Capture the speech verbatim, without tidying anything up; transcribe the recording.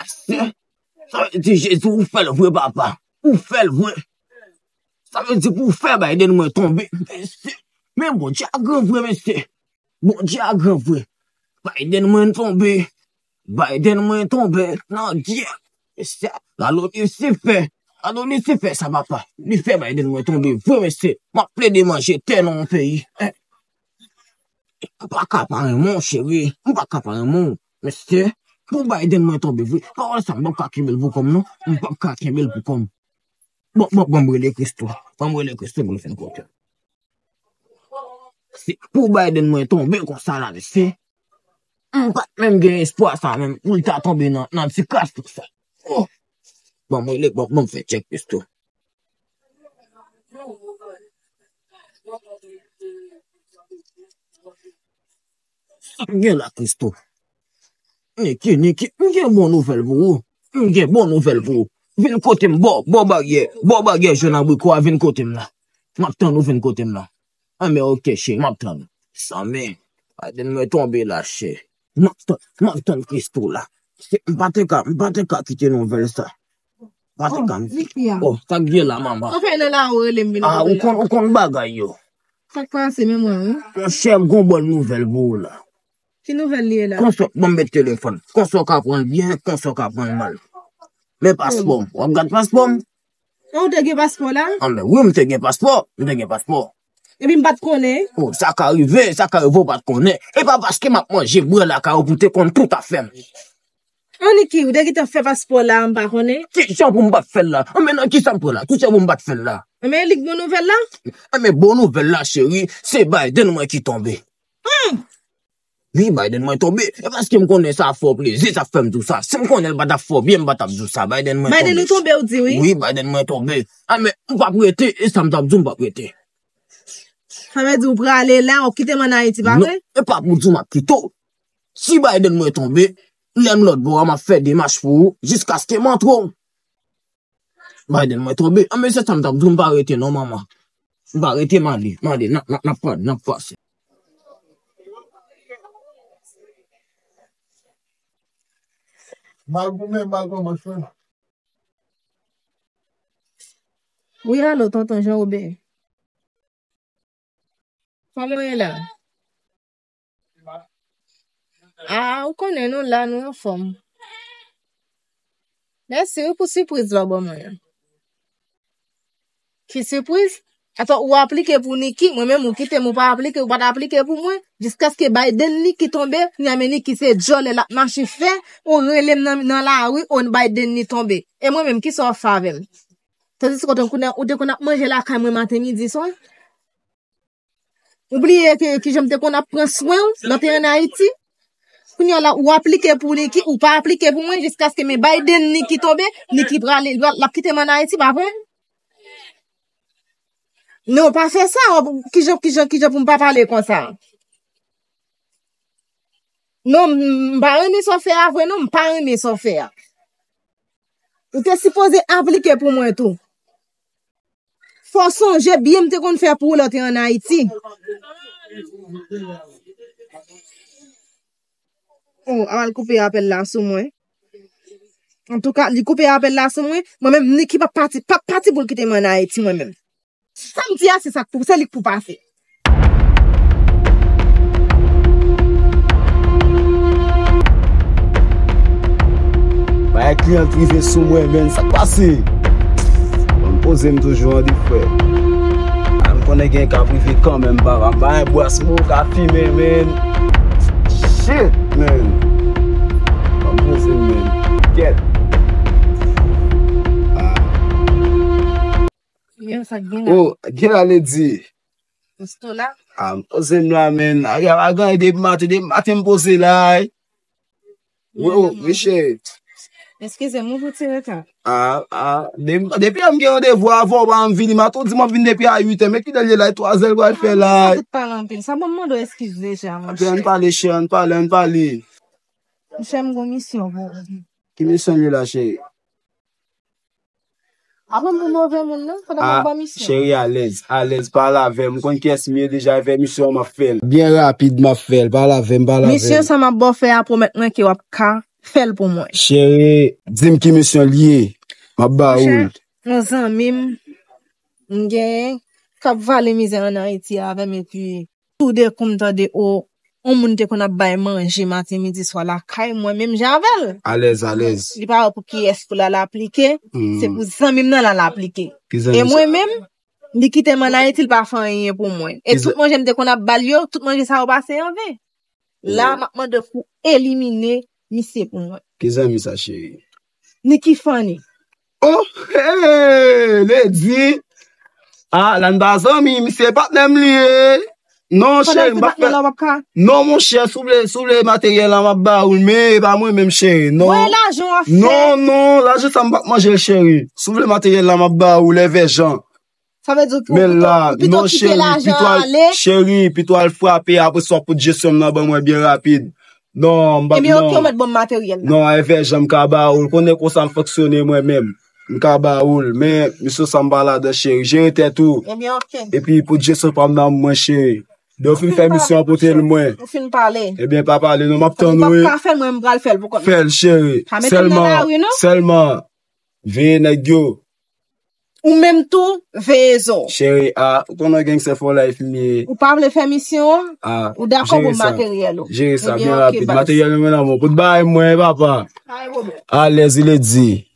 Mesye, sa vle di Jezi ou fè l vre, papa. Ou fè l vre. Sa vle di pou w fè Biden mwen tonbe. Mesye, men Bondye a gran vre, mesye. Bondye a gran vre. Biden mwen tonbe. Biden mwen tonbe nan dyè. Mesye, gade Lisifè. Gade Lisifè sa, papa. Li fè Biden mwen tonbe vre, mesye. M ap plede manje tè nan yon peyi. Eh. M pa ka pa renmen w, cheri. M pa ka pa renmen w. Mesye, pou Biden mwen tonbe vre. Pawòl sa, m p ap ka kenbe l pou kò m, non. M p ap ka kenbe l pou kò m. Bon, bon, bon, m rele Christo. Bon, m rele Christo pou l vin kote m. Se pou Biden mwen tonbe konsa la, mesye. M pa t menm gen espwa sa menm. Pou l ta tonbe nan, nan ti kras konsa. Oh! Bon, m rele, bon, bon, m fè tchèk Christo. Sa k gen la, Christo? Niki, Niki, m gen bon nouvèl pou ou. M gen bon nouvèl pou ou. Vin kote m, bò, bò baryè, bò baryè jòn abriko a, vin kote m la. M ap tann ou vin kote m la. Anben, oke, cheri, m ap tann ou. Sanmen, Biden mwen tonbe la, cheri. M ap tann, m ap tann Christo la. Se, m pa te ka, m pa te ka kite nouvèl sa. M pa te ka. Oh, Niki a. Oh, sa k gen la, manman? Sa w fè nan lari w rele m vin kote la? Ah, ou konn, ou konn bagay yo. Sa k pase, men mwen, wi? Monchè, m gon bòn nouvèl pou ou la. Ki nouvèl li ye la? Konsa, ban m met telefòn. Konsa w ka pran l byen, konsa w ka pran l mal. Men paspò m. W ap gad paspò m? An, ou te gen paspò la? Anben, wi, m te gen paspò. M te gen paspò. Epi m pa t konnen? Oh, sa ka rive, sa ka rive w pa t konnen. E pa paske m ap manje bwè lakay ou pou w te konn tout afè m. An, Niki, ou te gentan fè paspò la, m pa konnen? Kijan pou m pa t fè l la? Anben, nan kisa m pran la? Kijan pou m pa t fè l la? Anben, li k bon nouvèl la? Anben, bon nouvèl la, cheri, se Biden mwen ki tonbe. Wi, Biden mwen tonbe. E paske m konnen sa ap fè w plezi, sa fè m di w sa. Si m konnen l pa t ap fè w byen, m pa t ap di w sa. Biden mwen tonbe. Biden ou tonbe, ou di wi? Wi, Biden mwen tonbe. Anben, m p ap rete, e sa m t ap di w, m p ap rete. Sa vle di ou prale la, ou kite m ann Ayiti, pa vre? Non, e pa pou di w m ap kite w. Si Biden mwen tonbe, lè m lòt bò a, m ap fè demach pou ou, jiskaske m antre w. Biden mwen tonbe. An, mesye, sa m t ap di w, m pa rete non, manman. M pa rete, m ale, m ale, n ap, n ap, n ap pale, n ap pase. Mal goumen, mal goumen, frè. Wi, alo, tonton Jean Robert. Kòman w ye la? Ah, ou konnen nou la, nou anfòm. Mèsi wi pou sipriz la w ban mwen an. Ki sipriz? Atò, ou aplike pou Niki, mwen menm ou kite m, ou pa aplike, ou pa t aplike pou mwen, jiskaske Biden Niki tonbe, kounye a men Niki se djòlè l ap mache fè, ou rele m nan, nan lari, o Biden ni tonbe. E mwen menm, kisa w ap fè avè m? Tandis ke ou te konn, ou te konn ap manje lakay mwen maten, midi, swa. Ou bliye ke kijan m te konn ap pran swen w lè w te ann Ayiti? Kounye a la, ou aplike pou Niki, ou pa aplike pou mwen, jiskaske men Biden Niki tonbe, Niki prale, l ap kite m ann Ayiti, pa vre? Non, pa fè sa, kijan, kijan, kijan pou m pa pale konsa? Non, m, m pa renmen sa w fè a vre, non, m pa renmen sa w fè a. Ou te sipoze aplike pou mwen tou. Fò w sonje byen m te konn fè pou ou lè w te ann Ayiti. Oh, a al koupe apèl la sou mwen. Antouka, li koupe apèl la sou mwen. Mwen menm, Niki p ap pati, p ap pati pou l kite m ann Ayiti, mwen menm. Sa m di a, se sa k pou, se li k pou pase. Bagay kliyan rive sou mwen, menn, sa k pase? Bon, m poze m toujou an de frè. A, m konnen gen ka prive kanmenm, papa. M pa gen bwè smoke, ka fimen, menn. Shit, menn. Bon, m poze m, menn. Kèt. Ah. Yo, sa k gen la? Oh, gen la, Lady. Christo la? Ah, m poze m la, menn. A, a, a, gen depi maten, depi maten m poze la, wi. Wi, oh, wi, cheri. Eskize m wi pou ti reta. Ah, ah, de-, depi lè m gen randevou avè w, pa m vini, m a tou di m ap vin depi a uit è, men kilè l ye la, e twa zè l pral fè la. Sa tout pale anpil. Sa bon, m mande w eskiz deja, monchè. Ann pale, cheri, ann pale, ann pale. Monchè, m gon misyon pou ou. Ki misyon l ye la, cheri? Apa m pou move moun nan, pandan m ap ba misyon. Cheri, alèz, alèz, pale avè m. M konn kiyès m ye deja, e fè misyon an, m ap fè l. Byen rapid, m ap fè l. Pale avè m, pale avè m. Misyon sa m ap ba w fè a, pwomèt mwen ke w ap ka Fè l pou mwen. Cheri, di m ki misyon l ye. M ap ba ou l. Monchè, yon zanmi m, m genyen, k ap vale mizè ann Ayiti avè m, epi toudenkou m tande, o, yon moun te konn ap bay manje maten, midi, swa lakay mwen, menm jan avè l. Alèz, alèz. Li pa wè pou kiyès pou l al aplike, se pou zanmi m nan l al aplike. E mwen menm, li kite m ann Ayiti, li pa fè anyen pou mwen. E tout manje m te konn ap ba l yo, tout manje sa yo pase an ven. La, m ap mande w pou elimine misye pou mwen. Ki zanmi sa, cheri? Niki Fanny. Oh, hey, Lady. Ah, la n pa zanmi, misye patnè m li ye. Non, cheri, m p ap fè. Non, monchè, si w vle, si w vle materyèl la, m ap ba ou l, men e pa mwen menm, cheri. Non. Mwen lajan w ap fè. Non, non, lajan sa m p ap manje l, cheri. Si w vle materyèl la, m ap ba ou l, Èvè Jan. Sa vle di ou pito, ou pito kite lajan an ale. Cheri, pito al frape, apre sa w ap pote jesyon m nan ban mwen byen rapid. Non, m p ap, non. Ebyen, oke, ou mèt ban m materyèl la. Non, Èvè Jan, m ka ba ou l. Konnen konsa m fonksyone mwen menm. M ka ba ou l. Men, misyon sa m pa ladan, cheri. Jere tèt ou. Ebyen, oke. Epi, pote jesyon pa m nan mwen, cheri. Depi w fin fè misyon an, pote l mwen. Ou fin pale. Ebyen, pa pale, non, m ap tann ou, wi. Ou p ap ka fè l, mwen, m pral fè l pou kont mwen. Fè l, cheri. Pa mete m nan lari, non. Sèlman, sèlman, veye nèg yo. Ou menm tou, veye zo w. Cheri, a, ou konnen gangstè for life m ye. Ou pa vle fè misyon an? A, ou dakò pou materyèl ou? Jere sa byen rapid. Materyèl mwen nan men w. Pote bagay mwen, papa. Pa gen pwoblèm. Alèz, Lady.